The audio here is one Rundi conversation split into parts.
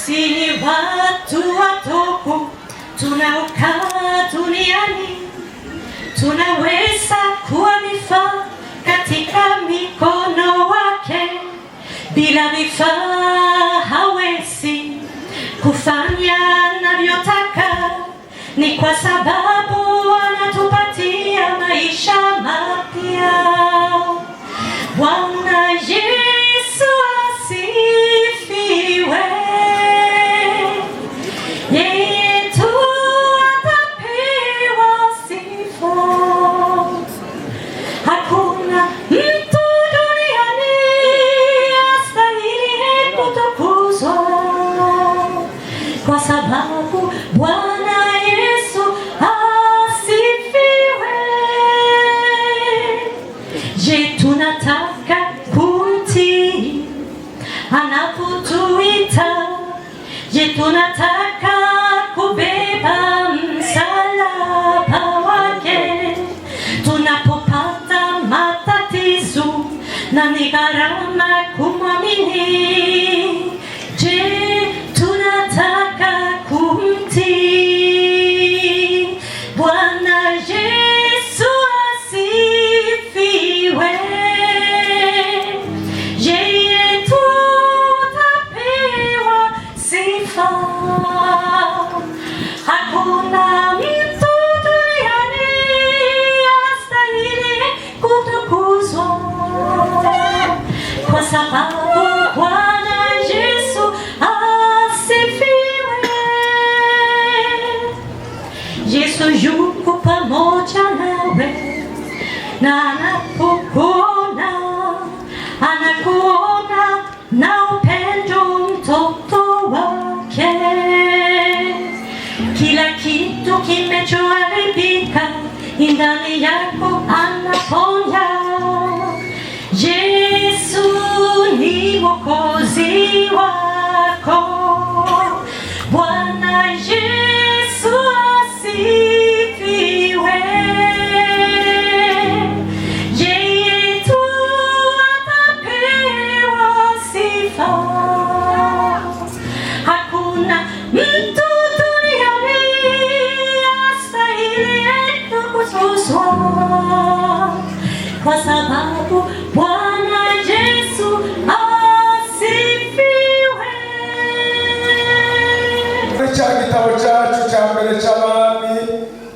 Sisi ni watu wadogo tunaokaa duniani, tunaweza kuwa vifaa katika mikono wake. Bila vifaa hawezi kufanya anavyotaka. Ni kwa sababu anatupatia maisha mapya. Bwana Yesu asifiwe. Yeye tu atapewa sifa. Hakuna mtu duniani astahili kutukuzwa, kwa sababu Bwana Yesu asifiwe. Je, tunataka kumtii anapotuita? Je, tunataka kubeba msalaba wake tunapopata matatizo na ni gharama kumwamini? Je, tunataka kumtii Bwana Yesu asifiwe. Yeye tutapewa sifa. Hakuna mtu duniani astahili kutukuzwa, kwa sababu Bwana Yesu asifiwe. Yesu yuko pamoja nawe na anapokuona anakuona na upendo mtoto wake. Kila kitu kimechoharibika ndani yako anaponya. Yesu ni Mwokozi wako. Bwana Yesu asifiwe. Yeye tu atapewa sifa. Hakuna mtu duniani astahili kutukuzwa, kwa sababu Bwana Yesu asifiwe. Muri cya gitabo cyacu cya mbere cy'Abami,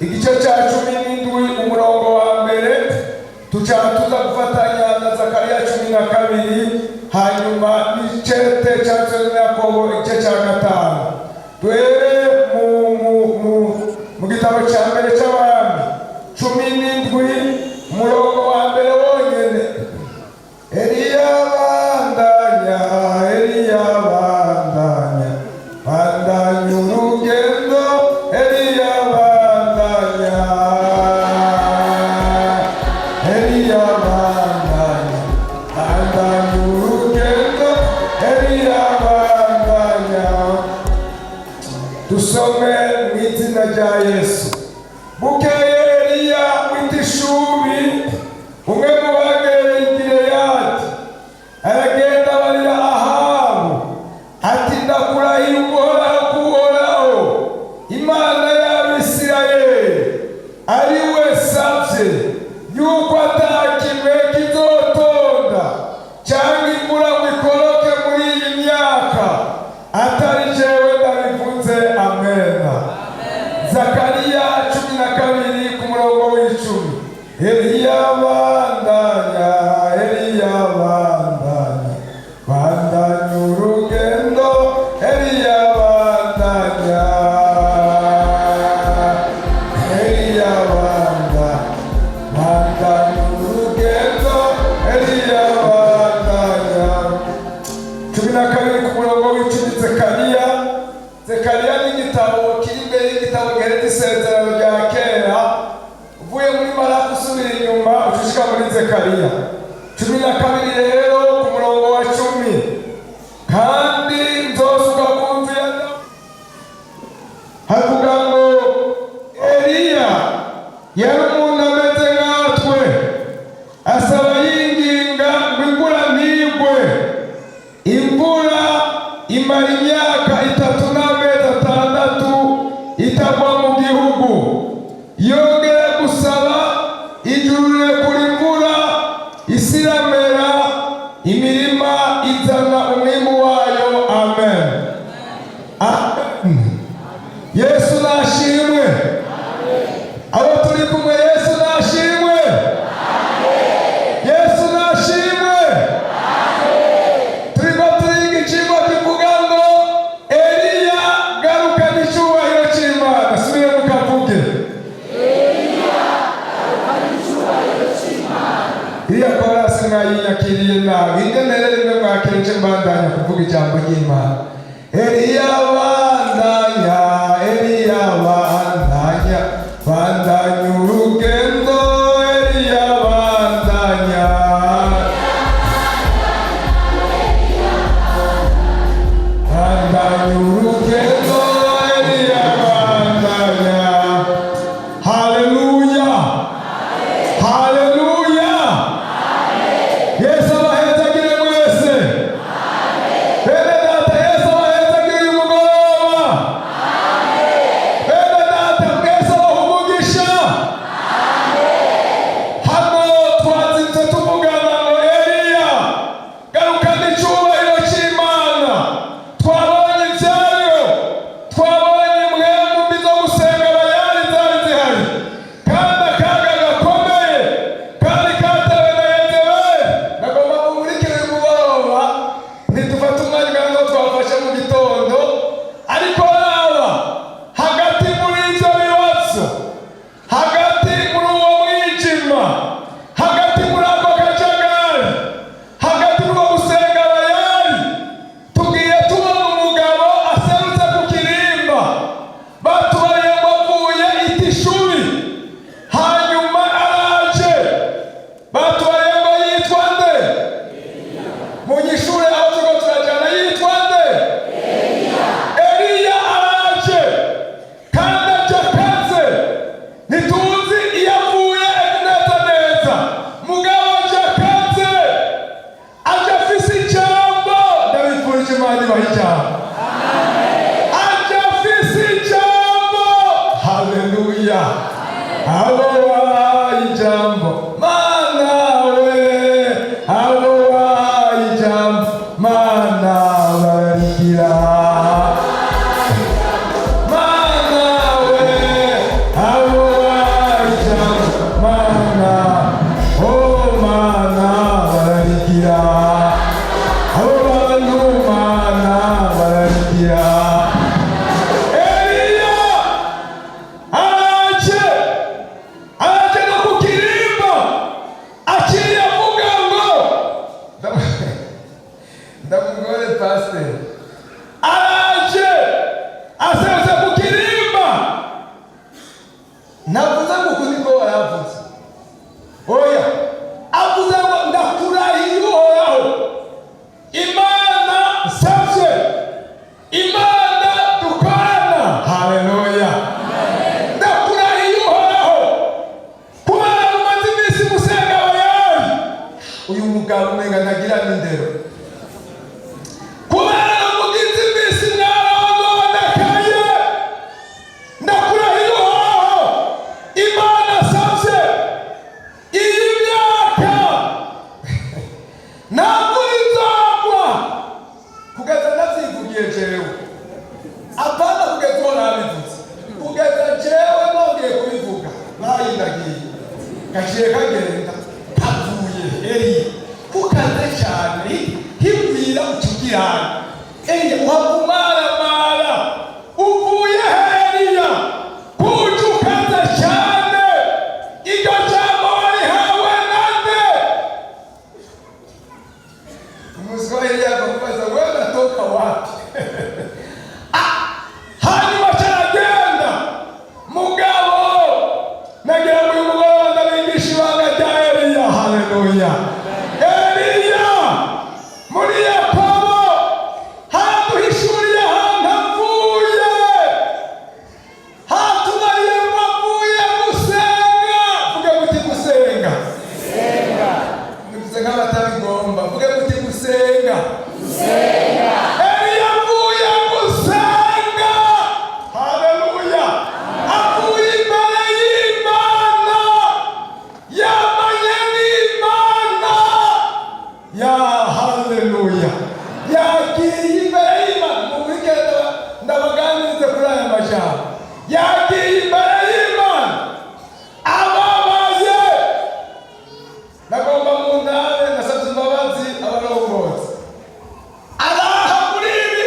igice cya 17, umurongo wa mbere, tuca tuza gufatanya na Zakariya 12, hanyuma n'icete cyanditswe na Yakobo igice cya 5. Duhere mu gitabo cya mbere cy'Abami 17, umurongo wa mbere wonyene. Eliya bandanya, Eliya bandanya, bandanya urugendo, Eliya bandanya, Eliya bandanya, bandanya urugendo, Eliya bandanya. Dusome mu izina rya Yesu. Bukeye Eliya w'itishubi, umwe mu bagereye i Gileyadi, aragenda abarira Ahabu ati: "Ndakurahiye Uhoraho, kuhoraho Imana y'Abisirayeli ari we savye, yuko atakimwe kizotonda cyangwa imvura ngo ikoroke muri iyi myaka atari jewe ndabivuze." Amena. Zakariya 12 ku murongo w'10. Eliya bandanya, Eliya bandanya, bandanya urugendo, Eliya bandanya, Eliya bandanya, bandanya urugendo, Eliya bandanya. 12 ku murongo w'10, Zekariya. Zekariya ni igitabo kiri imbere y'igitabo gihereza Isezerano rya Kera. Uvuye muri Marako usubira inyuma, ucushika muri Zekariya 12 rero ku murongo wa 10: "Kandi nzosuka ku nzu ya Dawudi." Havuga ngo Eliya yari umuntu ameze nkatwe, asaba yinginga ngo imvura ntigwe, imvura imara imyaka Imyaka 3 n'amezi 6 itagwa mu gihugu. Yongera gusaba, ijuru rirekura imvura, isi iramera, imirima izana umwimbu wayo. Amen, amen. Yesu nashimwe. Abo turi kumwe, Yesu nashimwe, Yesu nashimwe. Turiko turiga icigwa kivuga ngo Eliya garukana icyubahiro cy'Imana. Subire mukavuge. Iriya korasi mwayinyakiriye nabi. Ingenere rimwe mwakira, mbandanya kuvuga ijambo ry'Imana. Eliya bandanya, Eliya bandanya, bandanya urugendo, Eliya bandanya, bandanya urugendo, Eliya bandanya. Haleluya, haleluya! Yesu abahezagire mwese. Bene data, Yesu abahezagire uyu mugoroba. Bene data, mwese abaha umugisha. Hano twazindutse tuvugana ngo Eliya garukana icyubahiro cy'Imana. Twabonye ibyayo, twabonye impwemu mbi zo gusenga Bayali zari zihari, kandi akaga gakomeye kari katewe na Yezebeli. Nagomba mumurikire uyu mugoroba, ntidufate umwanya ngo twafashe mu gitondo, ariko raba hagati muri ibyo bibazo, hagati muri uwo mwijima, hagati muri ako kajagari, hagati muri uwo gusenga Bayali, tugiye tubona umugabo aserutse ku kirimba. Batubariye ngo avuye i Tishubi, hanyuma araje. Batubariye ngo yitwa nde? Munyishure aho turiko turajana, yitwa nde? Eliya araje kandi aje akaze. Ntituzi iyo avuye neza neza, mugabo aje akaze, aje afise ijambo. Ndabifurije, Imana ibahe ijambo. Aje afise ijambo. Haleluya! Abo wahaye ijambo, Mana we, abo wahaye ijambo, Mana, bararigira. Mana we, abo wahaye ijambo, Mana, oh Mana, bararigira. Abo bantu, Mana, bararigira. Eliya araje, araje no ku kirimba, akiriye avuga ngo ndamugore pasiteri araje aserutse ku kirimba. Navuze ngo uku niko waravuze, oya, avuze ngo ndakurahiye Uhoraho Imana nsabye, Imana dukorana. Haleluya! Ndakurahiye Uhoraho, kubera mumaze iminsi musenga Bayali. Uyu mugabo umenga ntagira n'indero. Kubera mugize iminsi mwarononekaye, ndakurahiye Uhoraho Imana nsabye, iyi myaka ntabwo izagwa kugeza ndavyivugiye jewe. Apana kugeza uwo nabivuze, kugeza jewe nongeye kubivuga. Bayindagiye gaciye kagenda kavuye. Eliya kukaze cyane, hibwira ucugirana. Eliya uhavumaramara, uvuye he Eliya kuje ukaze cyane? Iryo jambo warihawe nande? Umuswahili akamubaza, wewe unatoka wapi? Ah, hanyuma caragenda. Mugabo nagira ngo uyu mugoroba ndabigisha ibanga rya Eliya. Haleluya! Eliya muri Yakobo. Majambo yagiye imbere y'Imana ababaye. Nagomba mu ndabe, nasabye imbabazi abarongozi. Araha muri ibi,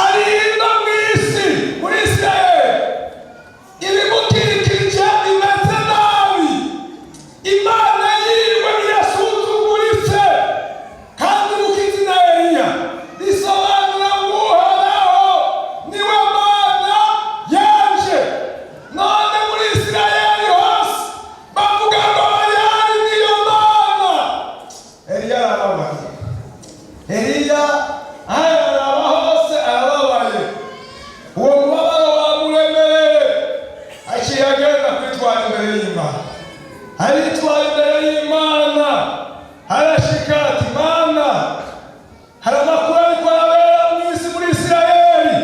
arinda mu isi, muri Isirayeli ibimukikije bimeze nabi, Imana yiwe irasuzuguritse. Kandi uko izina Eliya risobanura ngo Uhoraho niwe Mana yanje, none muri Isirayeli hose bavuga ngo Bayali niyo Mana. Eliya arababaye. Eliya araraba hose, arababaye. Uwo mubabaro wamuremereye, aciye agenda kwitwara imbere y'Imana. Aritwara imbere y'Imana, arashika ati: "Mana, hari amakuru ariko arabera mu isi, muri Isirayeli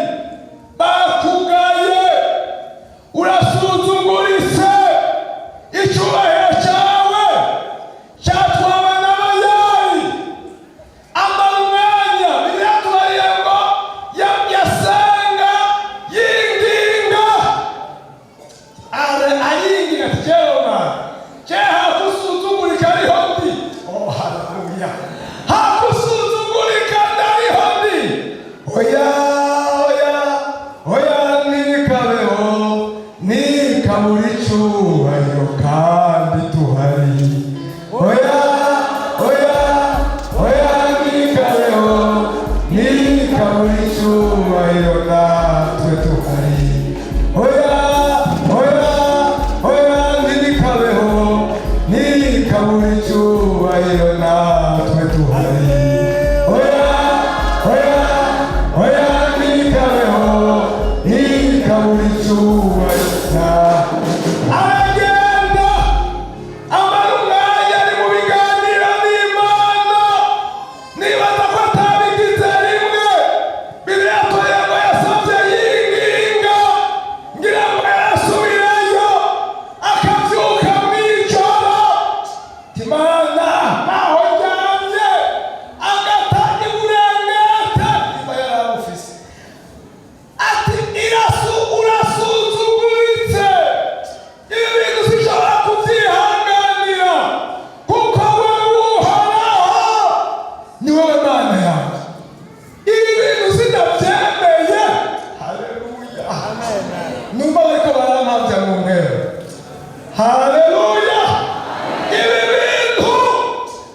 bakugaye, urasuzuguritse, icyubahiro cyawe cyatwawe n'Abayali." Amara umwanya, Bibiliya tubariye ngo yasenga yinginga, aringinga ati: "Jewe Mana, je hakusuzugurika ariho ndi. Oh, haleluya! Hakusuzugurika ndariho ndi. Oya, oya, oya, ntikabeho, ntikabura icyubahiro kandi tuhari. Oya, oya, oya, ntikabeho, ntikabura icyubahiro natwe tuhari. Oya, oya, oya, ntikabeho, ntikabura icyubahiro natwe tuhari. Oya, oya, oya, ntikabeho, ntikabura icyubahiro." Aragenda, amara umwanya ari mu biganiro n'Imana. Nibaza ko atabigize rimwe. Bibiliya tubwira ngo yasabye yinginga. Ngira ngo yarasubirayo, akabyuka mw'ijoro, Imana naho ndyamye, agatanga uburengete niba yaramufise, ati: "Irasu, urasuzuguritse, ibi bintu sinshobora kubyihanganira, kuko wowe Uhoraho ni wowe Mana yanjye. Ibi bintu sinabyemeye." Haleluya! Numva bariko barampamvya mu mpero. Haleluya! Ibi bintu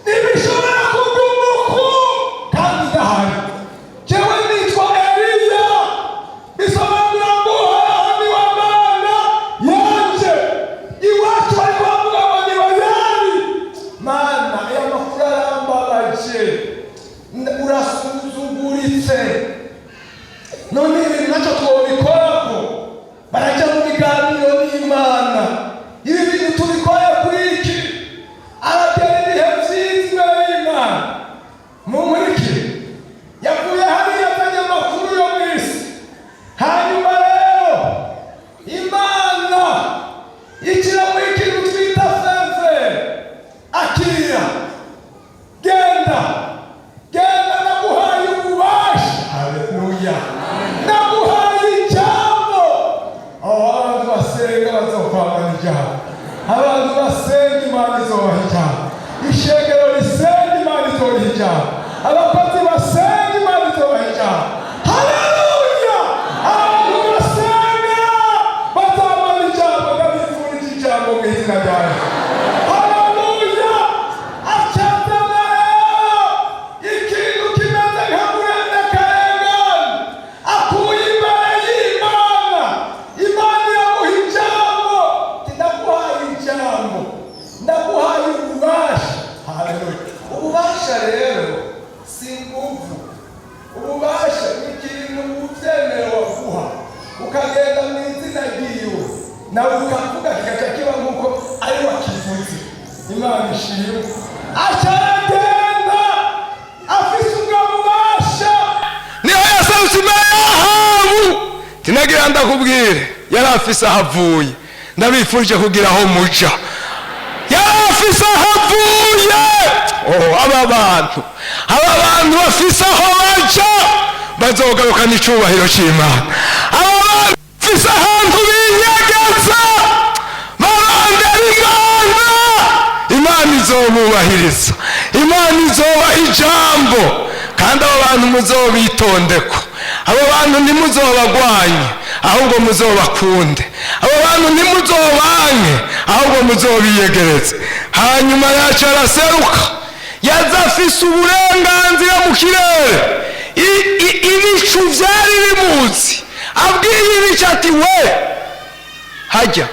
ntibishobora kuguma uku kandi ndahari. Jewe nitwa Eliya, bisobanura ngo Uhoraho ni we Mana yanje. Iwacu bariko bavuga ngo ni Bayali. Mana, aya makuru arambabaje, urasuzuguritse. None ibintu ntacyo twobikorako?" Barajya mu biganiro n'Imana. Ibi bintu tubikore kuri iki? Aratera ibihe byiza imbere y'Imana. Munkurikire, yavuye hariya azanye amakuru yo mu isi. Hanyuma rero Imana ikira muri ikintu twita faveur. Akira, genda, genda, naguhaye ububasha. Haleluya! Naguhaye ijambo. Aho abantu basenga bazokwamana ijambo. Abantu basenga, Imana izobaha ijambo. Ishengero risenga, Imana izobaha ijambo. Abakozi basenga, Imana izobaha ijambo. Haleluya! Abantu basenga bazamana ijambo. Ndabifurije ijambo mu izina rya Yesu. Haleluya! Acazana rero ikintu kimeze nka murende karengane akuye imbere y'Imana. Imana iramuha ijambo ati: "Ndaguhaye ijambo, ndaguhaye ububasha." Haleluya! Ububasha rero si inguvu. Ububasha ni ikintu ubyemerewe guha, ukagenda mu izina ryiwe, nawe ukavuga kigaca kiba nk'uko ari wakivuze. Imana ishimwe. Aca aragenda afise ubwo bubasha. Niho yaserutse imbere y'Ahabu. Tinagira ndakubwire, yari afise aho avuye. Ndabifurije kugira aho muja. Yari afise aho avuye. Oh, aba bantu bafise aho baja bazogarukana icubahiro c'Imana. Aba bantu Bafise ahantu binyegeza barondera Imana. Imana izobubahiriza, Imana izobaha ijambo. Kandi abo bantu muzobitondeko, abo bantu ntimuzobagwanye, ahubwo muzobakunde. Abo bantu ntimuzobanke, ahubwo muzobiyegereze. Hanyuma yacu araseruka, yaza afise uburenganzira mu kirere. Ibicu byari bimuzi, abwiye ibicu ati: "We hajya",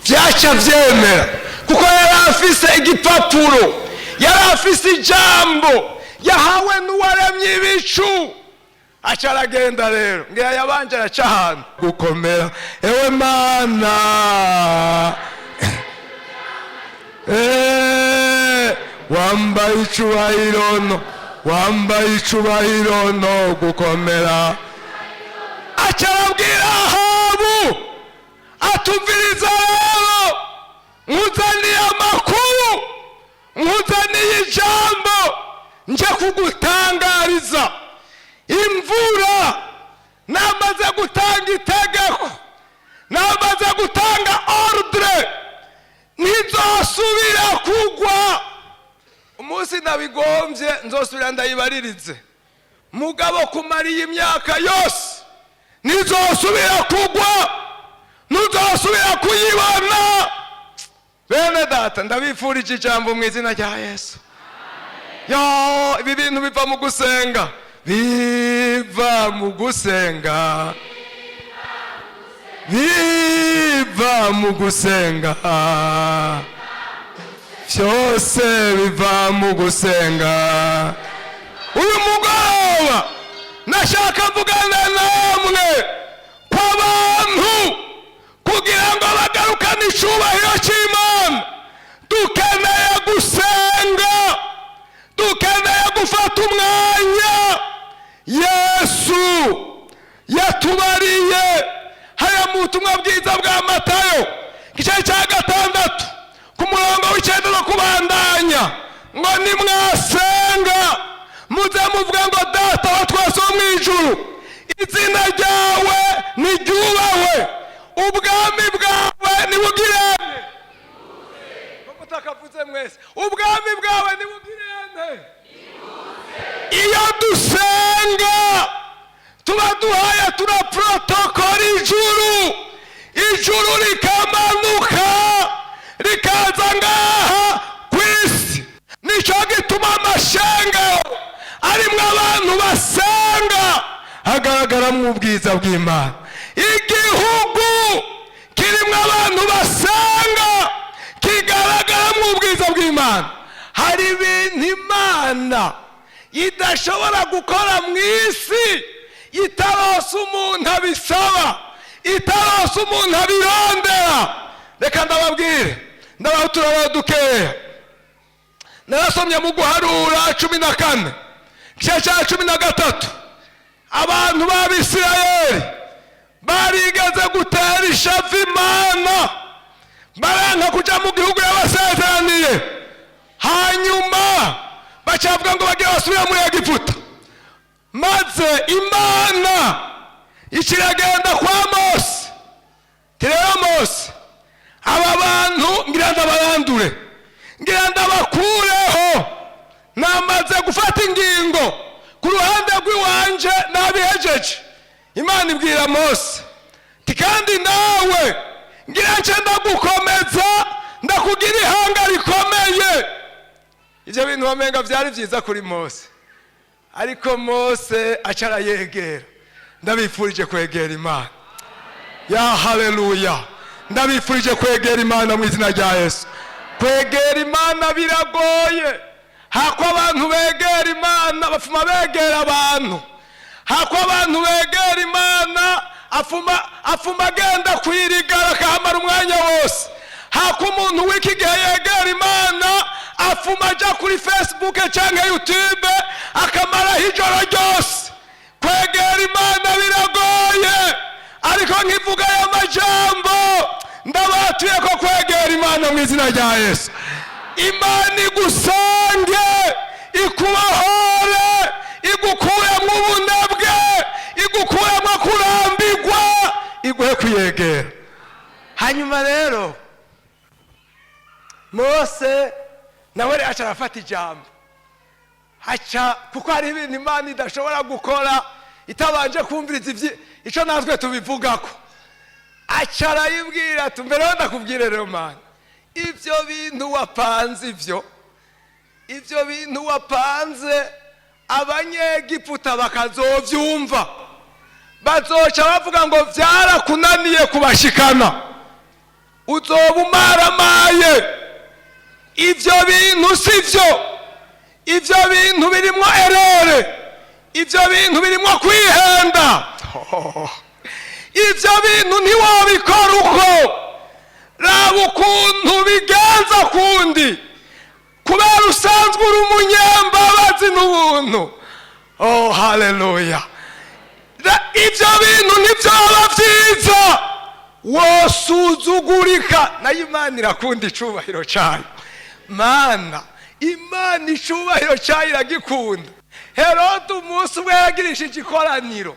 byaca byemera, kuko yari afise igipapuro, yari afise ijambo yahawe n'uwaremye ibicu. Aca aragenda rero, ngira yabanje araca ahantu gukomera. Ewe Mana, wambaye icubahiro no wambaye icubahiro no gukomera. Aca arabwira Ahabu atumviriza: "Rero nkuzaniye amakuru, nkuzaniye ijambo nje kugutangariza. Imvura namaze gutanga itegeko, namaze gutanga ordre, ntizosubira kugwa. Umunsi nabigombye nzosubira ndayibaririze, mugabo kumara iyi myaka yose ntizosubira kugwa, ntuzosubira kuyibona." Bene data, ndabifurije ijambo mu izina rya Yesu. Yo, ibi bintu biva mu gusenga, biva mu gusenga, biva mu gusenga, byose biva mu gusenga. Uyu mugoroba nashaka mvugana namwe kw'abantu kugira ngo bagarukane icyubahiro cy'Imana. Dukeneye gusenga, dukeneye gufata umwanya. Yesu yatubariye hariya mu butumwa bwiza bwa Matayo, igice cya 6 ku murongo w'9 no kubandanya, ngo nimwasenga muze muvuga ngo: "Data wa twese wo mu ijuru, izina ryawe niryubahwe, ubwami bwawe nibugirene." Ko mutakavuze mwese? Ubwami bwawe nibugirene. Iyo dusenga tuba duhaye, turaprotokora ijuru, ijuru rikamanuka rikaza ngaha ku isi. Nicyo gituma amashengero arimwo abantu basenga hagaragaramo ubwiza bw'Imana. Igihugu kirimo abantu basenga kigaragaramo ubwiza bw'Imana. Hari ibintu Imana idashobora gukora mu isi itarose umuntu abisaba, itarose umuntu abirondera. Reka ndababwire, ndabaha uturabo dukeya. Narasomye mu Guharura 14, igice cya 13. Abantu b'Abisirayeli barigeze gutera ishavu Imana, baranka kuja mu gihugu yabasezeraniye. Hanyuma bacavuga ngo bagiye basubira muri Egiputa. Maze Imana ikiragenda kwa Mose ti: "Rero Mose, aba bantu ngira ndabarandure, ngira ndabakureho. Namaze gufata ingingo ku ruhande rw'iwanje, nabihejeje." Imana ibwira Mose ti: "Kandi nawe ngira nce ndagukomeza, ndakugira ihanga rikomeye." Ibyo bintu bamenga byari byiza kuri Mose, ariko Mose aca arayegera. Ndabifurije kwegera Imana. Ya haleluya! Ndabifurije kwegera Imana mu izina rya Yesu. Kwegera Imana biragoye. Hako abantu begera Imana, bafuma begera abantu. Hako abantu begera Imana, afuma agenda kwirigara, akahamara umwanya wose. Hako umuntu w'iki gihe yegera Imana, afuma ajya kuri Facebook cyangwa YouTube, akamaraho ijoro ryose. Kwegera Imana biragoye, ariko nkivuga aya majambo, ndabatuye ko kwegera Imana mu izina rya Yesu. Imana igusange, ikubohore, igukuremo ubunebwe, igukuremo kurambirwa, iguhe. Iguhe kuyegera. Hanyuma rero Mose nawe rero aca arafata ijambo, haca kuko hari ibintu Imana idashobora gukora itabanje kumviriza icyo natwe tubivugako. Aca arayibwira ati: "Mbere yo ndakubwire rero Mana, ibyo bintu wapanze, ibyo bintu wapanze, Abanyegiputa bakazobyumva, bazoca bavuga ngo byarakunaniye kubashikana, uzoba umaramaye. Ibyo bintu si byo, ibyo bintu birimo erreur, ibyo bintu birimo kwihenda, ibyo bintu ntiwabikora uko. Raba ukuntu bigenza kundi, kubera usanzwe uri umunyambabazi n'ubuntu." Oh, haleluya! Ibyo bintu ntibyoba byiza, wosuzugurika. Nayo Imana irakunda icubahiro cyayo. Mana, Imana icubahiro cyayo iragikunda. Herode umunsi umwe yaragirishije ikoraniro,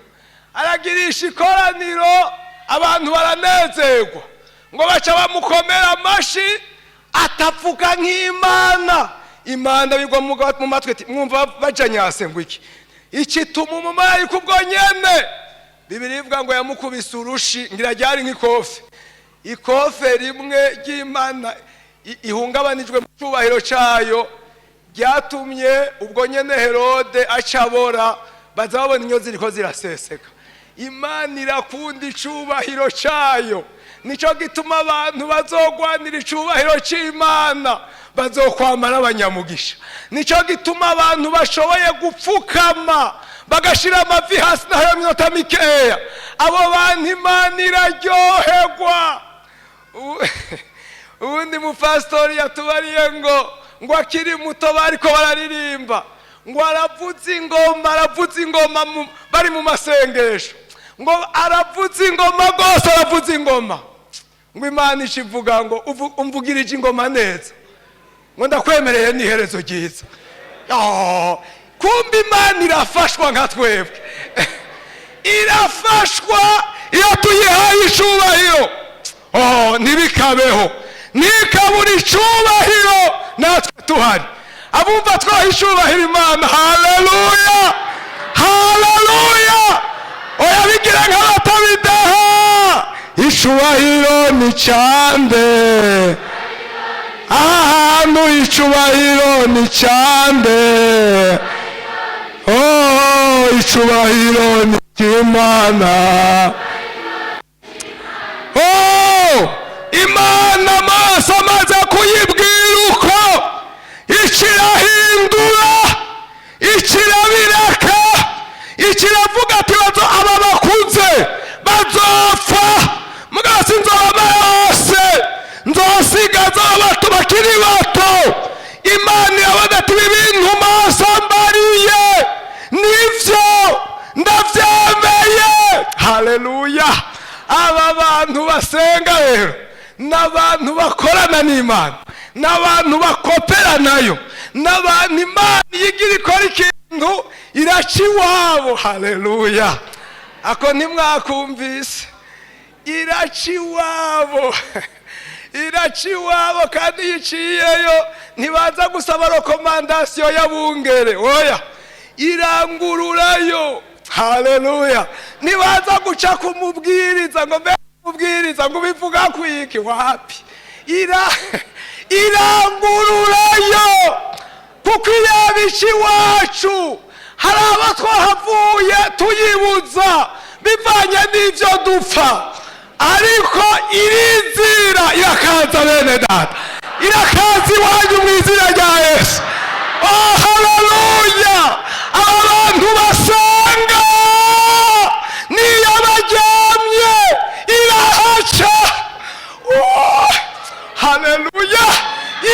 aragirisha ikoraniro, abantu baranezerwa, ngo baca bamukomera amashi, atavuga nk'Imana. Imana bigwa mu matwi ati: "Mwumva bajanyase ngo iki ikituma umumarayika?" Ubwo nyene Bibiri ivuga ngo yamukubise urushi, ngira ryari nk'ikofe, ikofe rimwe ry'Imana ihungabanijwe mu cyubahiro cyayo, ryatumye ubwo nyene Herode acabora, baza babona inyo ziriko ziraseseka. Imana irakunda icubahiro cyayo. Nicyo gituma abantu bazogwanira icubahiro cy'Imana bazokwamara abanyamugisha. Nicyo gituma abantu bashoboye gupfukama, bagashira amavi hasi naho minota mikeya, abo bantu Imana iraryoherwa. Ubundi mupasitori yatubariye ngo akiri muto bariko bararirimba, ngo aravuza ingoma, aravuza ingoma, bari mu masengesho, ngo aravuza ingoma rwose, aravuza ingoma, ngo Imana ishivuga ngo: "Umvugirije ingoma neza, ngo ndakwemereye n'iherezo ryiza." Oh, kumbe Imana irafashwa nka twebwe, irafashwa iyo tuyihaye icubahiro. Oh, ntibikabeho, ntikabure icubahiro natwe tuhari. Abumva twaha icubahiro Imana, haleluya, haleluya! Oya, bigira nk'abatabidaha. Icubahiro ni cyande ahantu? Icubahiro ni cyande? Oh, icubahiro ni cy'Imana. Oh, Imana amaso amaze kuyibwira uko, ikirahindura, ikirabireka, ikiravuga ati: "Bazo aba bakuze bazopfa, mugabo sinzobama yose, nzosigaza abato bakiri bato." Imana iravuga ati: "Ibi bintu maso mbariye nivyo, ndavyemeye." Haleluya! Aba bantu basenga rero n'abantu bakorana n'Imana, n'abantu bakopera nayo, n'abantu Imana yigira ikora ikintu iraca iwabo. Haleluya! Ako ntimwakumvise? Iraca iwabo, iraca iwabo, kandi yiciyeyo ntibaza gusaba recommandation y'abungere, oya, irangururayo. Haleluya! Ntibaza guca kumubwiriza ngo: "Mbe mubwiriza, ngo ubivuga kwiki?" Wapi, irangururayo, kuko iyo iwacu hari abo twahavuye tuyibuza bivanye n'ibyo dupfa, ariko irizira irakaza. Bene data, irakaza iwanyu mu izina rya Yesu. Oh, haleluya! Aba bantu basenga, niyo baryamye irahaca. Oh, haleluya,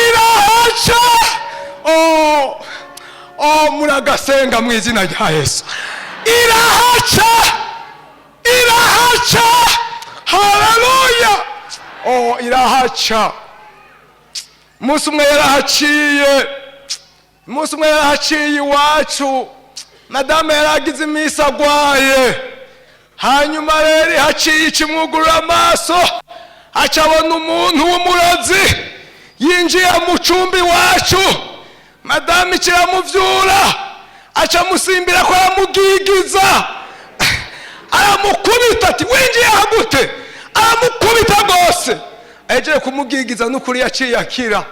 irahaca. Oh, oh, muragasenga mu izina rya Yesu. Irahaca, irahaca. Haleluya! Oh, irahaca. Umunsi umwe yarahaciye, umunsi umwe yarahaciye iwacu. Madame yaragize iminsi agwaye, hanyuma Hanyuma rero haciye ikimwugurura amaso, aca abona umuntu w'umurozi yinjiye mu cumbi iwacu. Madamu kiramuvyura, aca amusimbira ko aramugigiza, aramukubita ati: "Winjiye aha gute?" Aramukubita rwose. Ahejeje kumugigiza, n'ukuri yaciye akira.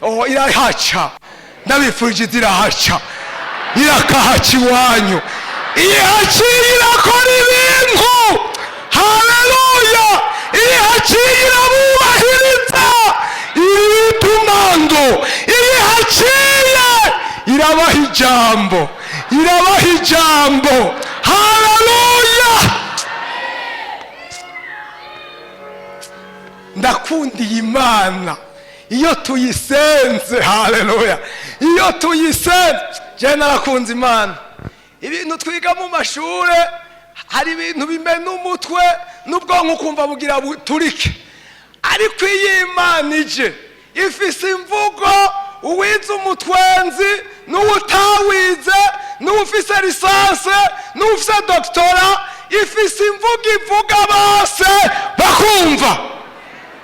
Oh, irahaca! Ndabifurije, irahaca, irakahaca iwanyu. Ihaciye irakora ibintu. Haleluya! Ihaciye irabubahiriza ibitumando. Ihaciye irabaha ijambo, irabaha ijambo. Haleluya! Ndakundiye Imana iyo tuyisenze. Haleluya! Iyo tuyisenze, je narakunze Imana. Ibintu twiga mu mashure, hari ibintu bimena umutwe n'ubwonko, ukumva bugira buturike. Ariko iyo Imana ije ifise imvugo, uwize umutwenzi n'uwutawize, n'uwufise licence n'uwufise doctorat, ifise imvugo ivuga bose bakumva.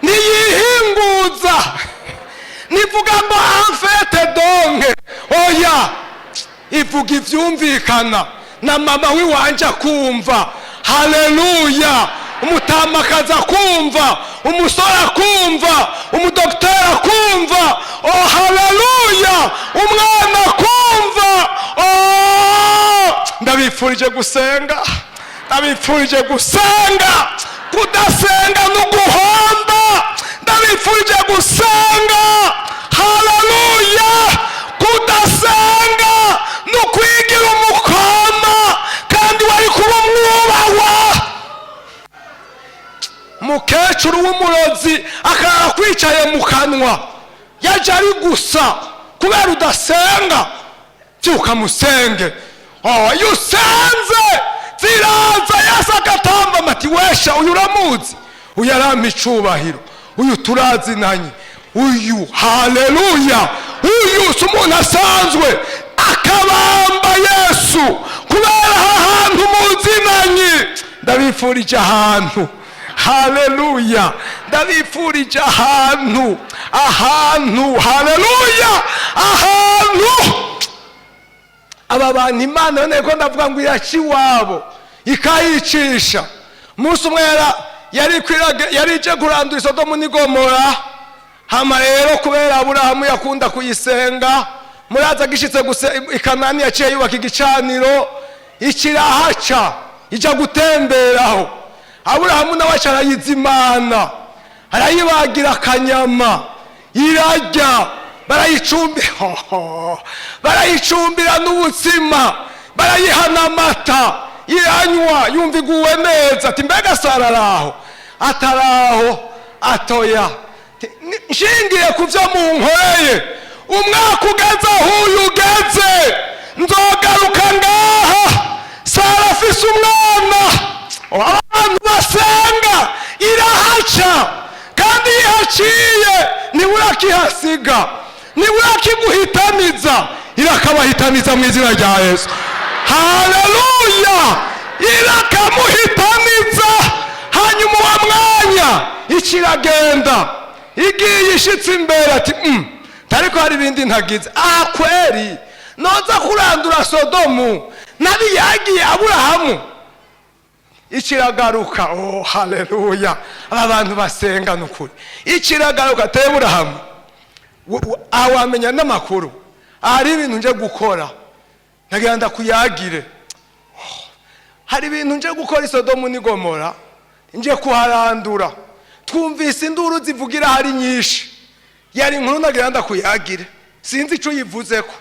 Ntiyihinguza, nivuga ngo "en fait, donc", oya, ivuga ivyumvikana na mama wiwanje akumva. Haleluya! Umutamakazi akumva, umusore akumva, umudokiteri akumva. Oh, haleluya! Umwana akumva. Oh, ndabifurije gusenga, ndabifurije gusenga. Kudasenga no guhomba. Ndabifurije gusenga. Haleluya! Kudasenga no kwigira umukoma kandi wari kuba umwubahwa. Umukecuru w'umurozi akarara kwicaye mu kanwa, yaje ari gusa kubera udasenga. Byuka musenge. Oh, iyo usenze ziraza. Yesu agatamba ati: "Wesha, uyu uramuzi? Uyu arampa icubahiro, uyu turazinanye, uyu, haleluya, uyu si umuntu asanzwe." Akabamba Yesu kubera aha hantu muzinanye. Ndabifurije ahantu. Haleluya! Ndabifurije ahantu, ahantu, haleluya, ahantu aba bantu Imana yoneye ko ndavuga ngo iraca iwabo ikayicisha. Umunsi umwe yari ije kurandura Isodomu n'Igomora. Hama rero kubera Aburahamu yakunda kuyisenga, muraza agishitse gusa i Kanani yaciye yubaka igicaniro. Ikirahaca ijya gutemberaho. Aburahamu nawe aca arayizimana, arayibagira akanyama, irarya. Barayicumbira n'ubutsima, barayiha n'amata, iranywa, yumva iguwe neza. Ati: "Mbega Sara araho?" "Ataraho." "Atoya, nshingiye ku byo munkoreye, umwaka ugeze aho uyu ugeze, nzogaruka ngaha Sara afise umwana." Abantu basenga irahaca, kandi iyo ihaciye ntiburakihasiga, ntiburakiguhitamiza, irakabahitamiza mu izina rya Yesu. Haleluya! Irakamuhitamiza. Hanyuma uwo mwanya ikiragenda, igiye ishitse imbere ati: "Ariko hari ibindi ntagize aha kweri, noza kurandura Sodomu nabiyagiye Aburahamu." Ikiragaruka. Oh, haleluya! Aba bantu basenga nukuri. Ikiragaruka te: "Aburahamu, aha wamenya n'amakuru, hari ibintu nje gukora, ndagira ndakuyagire. Hari ibintu nje gukora Isodomu n'Igomora, nje kuharandura. Twumvise induru zivugira hari nyinshi, yari inkuru nagira ndakuyagire, sinzi icyo uyivuzeko."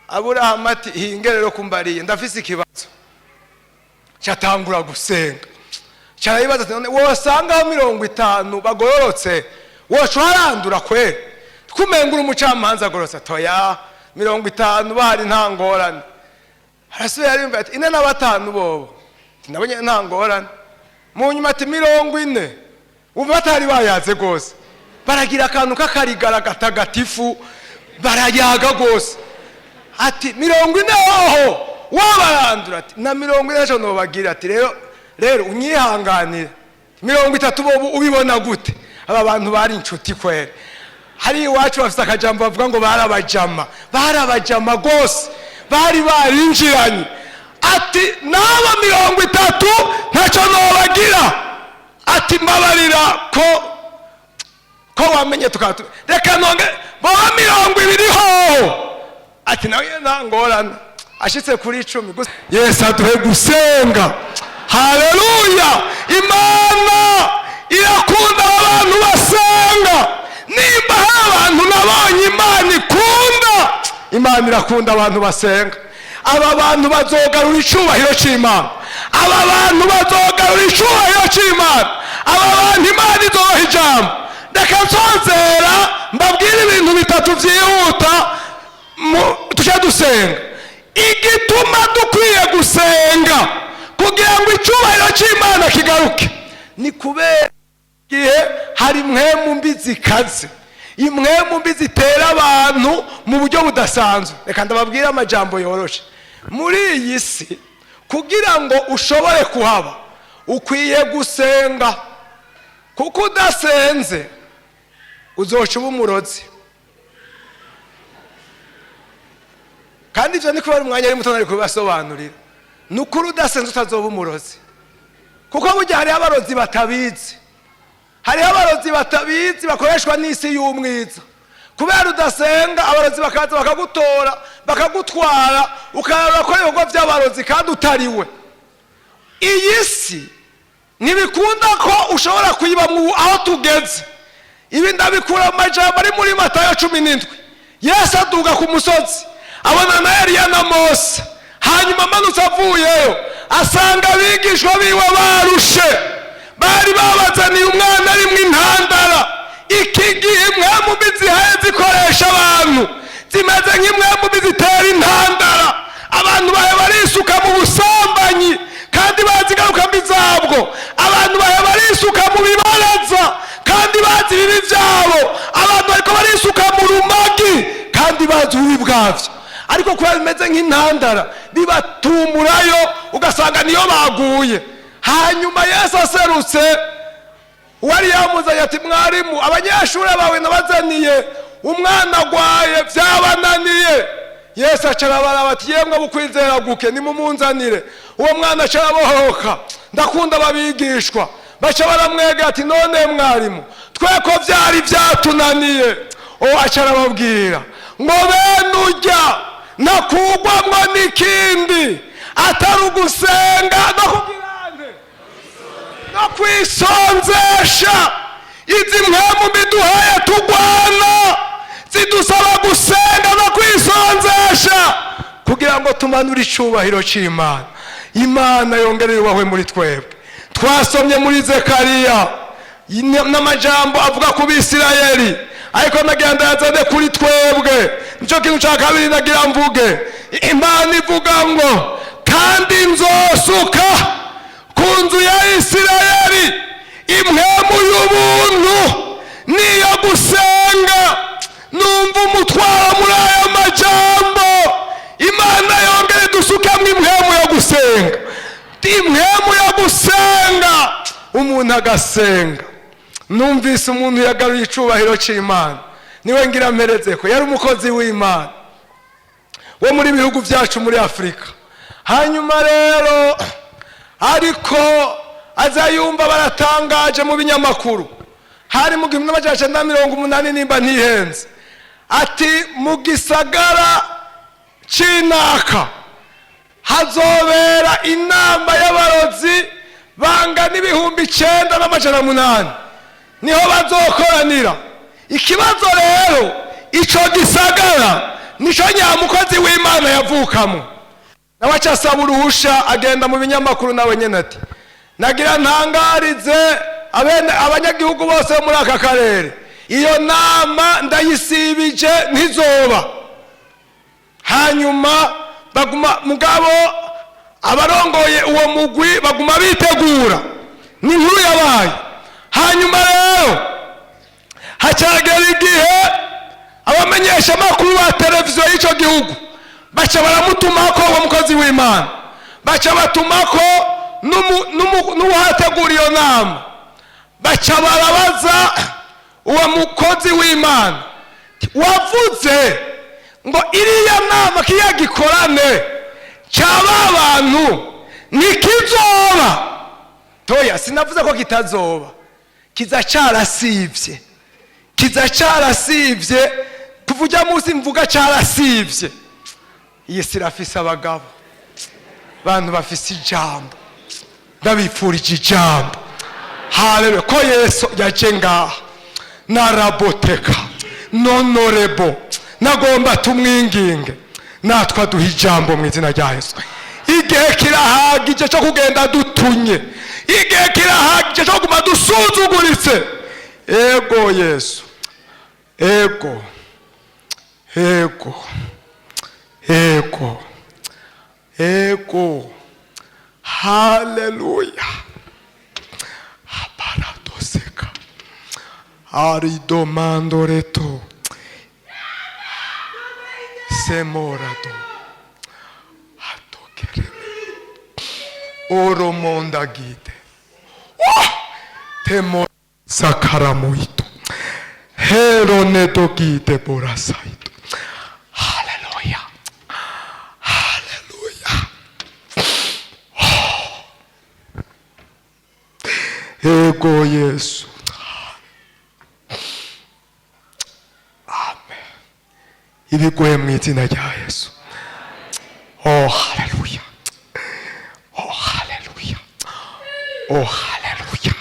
Aburahamu ati: "Hinge rero kumbariye, ndafise ikibazo." Cyatangura gusenga, cyarayibaza ati: "None wosangaho 50 bagororotse, woca uharandura kweri? Twumengura umucamanza agororotse." "Atoya, 50 bahari nta ngorane." Arasubira ariyumva ati: "45 bobo?" Ati: "Nabo nyene nta ngorane." Mu nyuma ati: "40." Wumva batari bayaze rwose, baragira akantu k'akarigara gatagatifu, barayaga rwose. Ati: "40 hoho wabarandura?" Ati: "Na 40 ejo nobagira." Ati: "Rero Rero unyihanganire, 30 bo ubibona gute? Aba bantu bari inshuti kwera. Hari iwacu bafite akajambo bavuga ngo barabajama, barabajama rwose, bari barinjiranye. Ati n'aba 30 ntacyo nobagira. Ati mbabarira ko wamenye tukaba reka nonge boba 20 hoho. Ati nawe nta ngorane. Ashitse kuri 10 gusa. Yesu aduhe gusenga. Haleluya! Imana irakunda abantu basenga. Nimba hari abantu nabonye Imana ikunda, Imana irakunda abantu basenga. Aba bantu bazogarura icubahiro c'Imana. Aba bantu bazogarura icubahiro c'Imana. Aba bantu Imana izobaha ijambo. Reka nsozera mbabwire ibintu bitatu byihuta, tujye dusenga. Igituma dukwiye gusenga kugira ngo icyubahiro cy'Imana kigaruke ni kubera igihe hari impwemu mbi zikaze, impwemu mbi zitera abantu mu buryo budasanzwe. Reka ndababwire amajambo yoroshe: muri iyi si, kugira ngo ushobore kuhaba, ukwiye gusenga, kuko udasenze uzoca uba umurozi. Kandi ibyo ni kubera umwanya ari muto nari kubibasobanurira. Ni ukuri, udasenze utazoba umurozi, kuko burya hariho abarozi batabizi, hariho abarozi batabizi bakoreshwa n'isi y'umwiza. Kubera udasenga, abarozi bakaza bakagutora, bakagutwara, ukarara ko ibikorwa by'abarozi kandi utariwe. Iyi si ntibikunda ko ushobora kuyibamo aho tugeze. Ibi ndabikura mu majambo ari muri Matayo 17. Yesu aduga ku musozi, abona na Eliya na Mose. Hanyuma amanutse avuyeyo, asanga abigishwa biwe barushe. Bari babazaniye umwana arimwo intandara. Iki gihe impwemu mbi zihaye zikoresha abantu zimeze nk'impwemu mbi zitera intandara. Abantu bahe barisuka mu busambanyi kandi bazi ingaruka mbi zabwo. Abantu bahe barisuka mu bibaraza kandi bazi ibibi byabo. Abantu bariko barisuka mu rumagi kandi bazi ububi bwabyo, ariko kuba bimeze nk'intandara bibatumurayo, ugasanga niyo baguye. Hanyuma Yesu aserutse, uwari yamuzanye ati: "Mwarimu, abanyeshuri bawe nabazaniye umwana agwaye, byabananiye." Yesu aca arabaraba ati: "Yemwe bukwizera guke, nimumunzanire." Uwo mwana aca arabohoka. Ndakunda ababigishwa baca baramwegera ati: "None mwarimu, twe ko byari byatunaniye?" Uwo aca arababwira ngo: "Bene ujya ntakugwamwo n'ikindi atari ugusenga no kugira no kwisonzesha." Izi mpwemu mbi duhaye tugwana zidusaba gusenga no kwisonzesha kugira ngo tumanure icubahiro c'Imana. Imana yongere yubahwe muri twebwe. Twasomye muri Zekariya n'amajambo avuga ku Bisirayeli, ariko nagira ndayazane kuri twebwe. Nicyo kintu cya kabiri nagira mvuge. Imana ivuga ngo: "Kandi nzosuka ku nzu ya Isirayeli impwemu y'ubuntu niyo gusenga." Numva umutwaro muri aya majambo. Imana yongere dusukemo impwemu yo gusenga, impwemu yo gusenga, umuntu agasenga. Numvise umuntu yagaruye icubahiro cy'Imana, niwe ngira mpereze ko yari umukozi w'Imana wo muri bihugu byacu muri Afurika. Hanyuma rero ariko aza yumva baratangaje mu binyamakuru, hari mu 1980 nimba ntihenze, ati mu gisagara c'inaka hazobera inama y'abarozi bangana 9800, niho bazokoranira. Ikibazo rero, ico gisagara nico nyamukozi w'Imana yavukamo. Nawe aca asaba uruhusha, agenda mu binyamakuru nawe nyene ati: "Nagira ntangarize abanyagihugu bose bo muri aka karere, iyo nama ndayisibije, ntizoba." Hanyuma baguma, mugabo abarongoye uwo mugwi baguma bitegura. Ni inkuru yabaye. Hanyuma rero hacagera igihe abamenyeshamakuru ba televiziyo y'icyo gihugu baca baramutumako uwo mukozi w'Imana, baca batumako n'uwategura iyo nama baca barabaza uwo mukozi w'Imana, wavuze ngo iriya nama kiriya gikorane cyaba abantu ntikizoba. Toya, sinavuze ko kitazoba, kiza carasivye, kiza carasivye. Kuva ujya munsi mvuga carasivye. Iyi si irafise abagabo, bantu bafise ijambo. Ndabifurije ijambo. Haleluya! Ko Yesu yaje ngaha naraboteka nonorebo, nagomba tumwinginge natwe aduha ijambo mu izina rya Yesu. Igihe kirahagije cyo kugenda dutunye, igihe kirahagije cyo kuguma dusuzuguritse. Ego Yesu, ego, ego, ego, ego. Haleluya! Aparatoseka aridomandoreto semorado atokereme oromondagide. Oh! Temo sakaramuito heronedogide borasaito. Haleluya, haleluya! Ego Yesu, amen. Ibiguhe mu izina rya Yesu. Oh haleluya, oh haleluya, oh haleluya,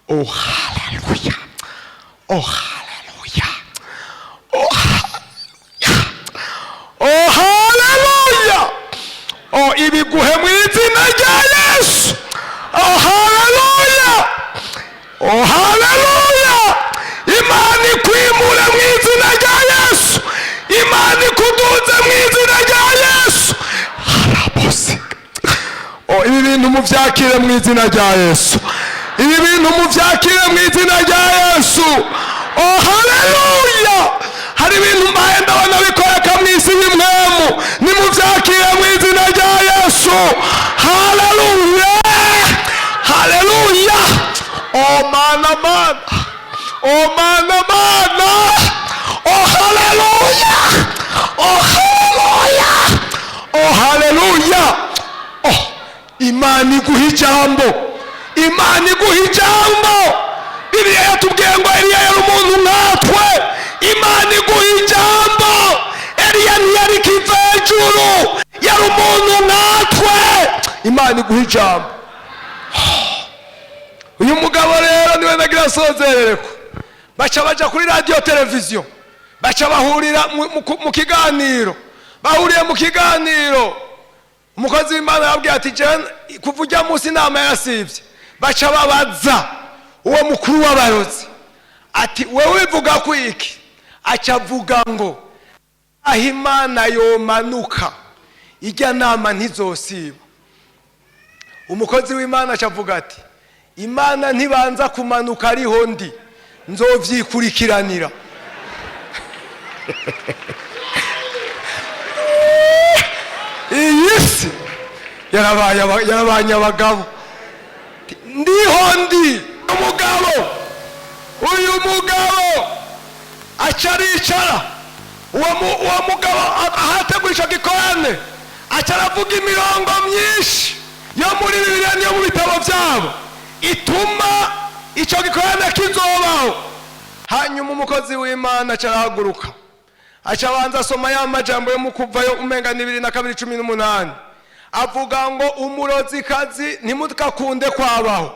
oh haleluya, oh haleluya, oh haleluya, oh haleluya. Oh, ibiguhe mu izina rya Yesu. Oh haleluya, oh haleluya! Imana ikwimure mu izina rya Yesu, Imana ikuduze mu izina rya Yesu. Harabosika. Oh, ibi bintu muvyakire mu izina rya Yesu, ibi bintu muvyakire mu izina rya Yesu. Oh haleluya! Hari ibintu mbaye ndabona bikoreka mu isi y'imwemu, nimuvyakire mu izina rya Yesu. Haleluya, haleluya! Oh mana, mana, oh mana, mana! Oh haleluya, oh haleluya, oh haleluya! Oh, Imana iguha ijambo, Imana iguha ijambo. Bibiliya yatubwiye ngo Eliya yari umuntu nkatwe. Imana iguha ijambo. Eliya ntiyari kivejuru, yari umuntu nkatwe. Imana iguha ijambo. Uyu mugabo rero niwe nagira asozerereko. Baca baja kuri radiyo televiziyo, baca bahurira mu kiganiro. Bahuriye mu kiganiro, umukozi w'Imana yababwiye ati: "Jewe kuva ujya munsi inama yarasivye." Baca babaza uwo mukuru w'abarozi ati: "Wewe bivuga ku iki?" Aca avuga ngo aho Imana yomanuka, ijya nama ntizosiba. Umukozi w'Imana aca avuga ati: "Imana ntibanza kumanuka, ariho ndi nzovyikurikiranira." Iyi si yarabanye abagabo. Ndiho ndi umugabo. Uyu mugabo aca aricara. Uwo mugabo ahategura ico gikorane aca aravuga imirongo myinshi yo muri Bibiliya niyo mu bitabo byabo ituma ico gikorane kizobaho. Hanyuma umukozi w'Imana aca arahaguruka, aca abanza asoma ya majambo yo mu Kuvayo, umenga ni 22:18, avuga ngo umurozikazi ntimukakunde kwabaho.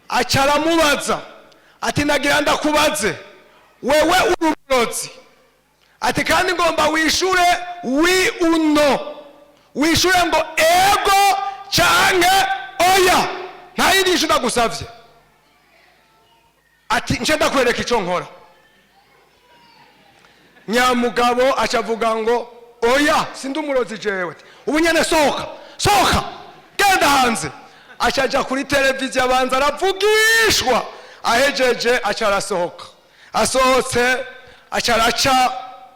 Aca aramubaza ati: "Nagira ndakubaze, wewe uri umurozi?" Ati: "Kandi ngomba wishure wi uno, wishure ngo ego canke oya, nta yindi nyishu ndagusavye." Ati: "Nce ndakwereka ico nkora." Nyamugabo aca avuga ngo: "Oya, sindi umurozi jewe." "Ubu nyene sohoka, sohoka, genda hanze." Aca aja kuri televiziyo, abanza aravugishwa. Ahejeje aca arasohoka. Asohotse aca araca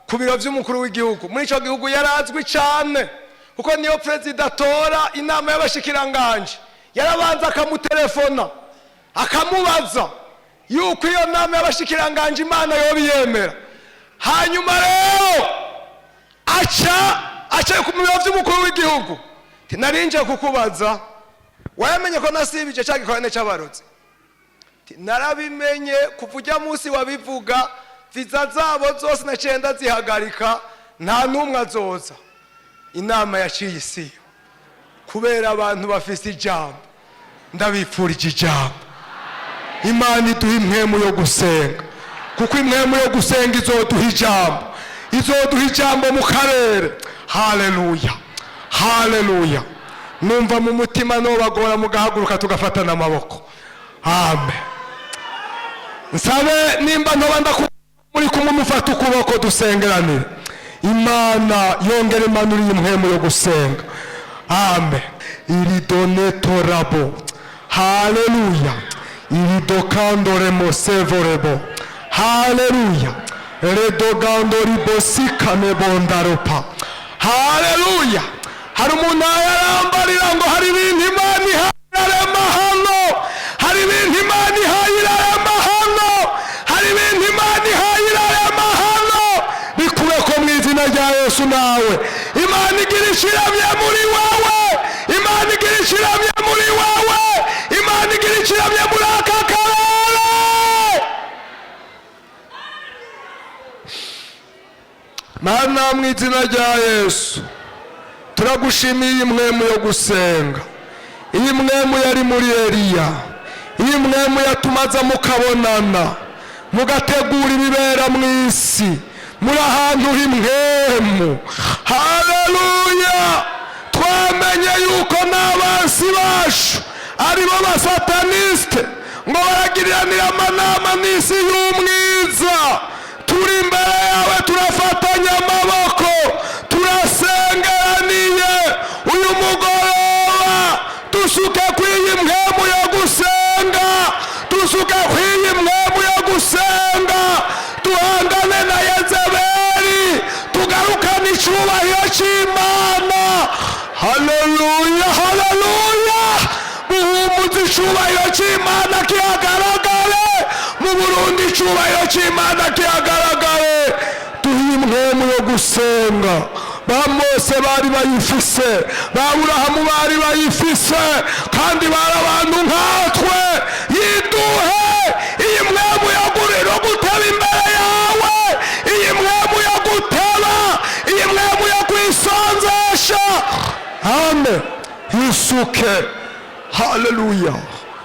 ku biro vy'umukuru w'igihugu. Muri ico gihugu yarazwi cane, kuko niyo perezida atora inama y'abashikiranganje. Yarabanza akamutelefona, akamubaza yuko iyo nama y'abashikiranganje Imana yobiyemera. Hanyuma rero aca ku biro by'umukuru w'igihugu. Narinje kukubaza, wayamenye ko nasibije cya gikorane cy'abarotsi? Narabimenye kuva ujya munsi wabivuga, viza zabo zose naciye ndazihagarika, nta n'umwe azoza. Inama yaciye isiyo kubera abantu bafise ijambo. Ndabipfurije ijambo. Imana iduha impwemu yo gusenga, kuko impwemu yo gusenga izoduha ijambo, izoduha ijambo mu karere. Haleluya, haleluya! Numva mu mutima nobagora mugahaguruka, tugafatana amaboko. Amen. Nsabe nimba ntoba ndaku muri kumwe, mufata ukuboko, dusengeranire. Imana yongera imanuriye impwemu yo gusenga. Amen. Iridone torabo, haleluya. Iridokandoremo sevorebo, haleluya. Redogandoribosikane bondaropa, haleluya. Hari umuntu yarambarira ngo hari ibintu Imana ihaye irarema hano, hari ibintu Imana ihaye irarema hano, hari ibintu Imana ihaye irarema hano. Bikube ko mu izina rya Yesu. Nawe Imana igira ishiramye muri wowe, Imana igira ishiramye muri wowe, Imana igira ishiramye muri aka karere. Mana, mu izina rya Yesu, turagushimiye iyi mwemu yo gusenga, iyi mwemu yari muri Eliya, iyi mwemu yatumaza mukabonana, mugategura ibibera mu isi muri ahantu h'imwemu. Haleluya! Twamenye yuko n'abansi bacu aribo basatanisite ngo baragiriranira amanama n'isi y'umwiza. Turi imbere yawe, turafatanya amaboko, turasengeraniye uyu mugoroba. Dusuke ku iyi mpemu yo gusenga, dusuke ku iyi mpemu yo gusenga, duhangane na Yezebeli, tugarukane icyubahiro cy'Imana. Haleluya, haleluya! Buhumuza icyubahiro cy'Imana kihagaragare mu Burundi, icyubahiro cy'Imana kihagaragare. Duhe impwemu yo gusenga. Ba Mose bari bayifise, ba Burahamu bari bayifise, kandi bari abantu nkatwe. Yiduhe iyi mwemu yo guriro guteba imbere yawe, iyi mwemu yo guteba, iyi mwemu yo kwisonzesha. Amen. Yusuke. Haleluya,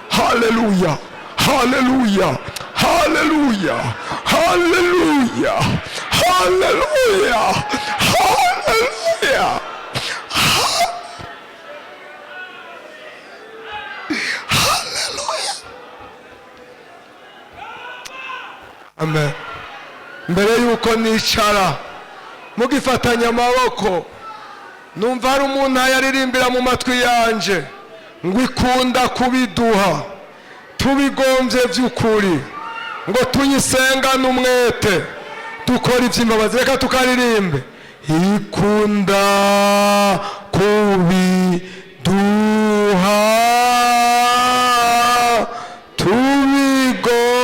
haleluya, haleluya, haleluya, haleluya, haleluya, haleluya, haleluya! Amen. Mbere yuko nicara, mugifatanya amaboko, numva hari umuntu ayaririmbira mu matwi yanje ngo ikunda kubiduha tubigombye by'ukuri, ngo tuyisengane umwete, dukora iby'imbabazi. Reka tukaririmbe. Ikunda kubiduha tubigombye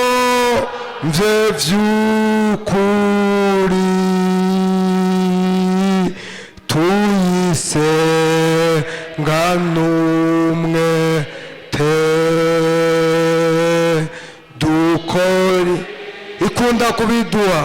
by'ukuri, tuyisengane umwete, dukore. Ikunda kubiduha.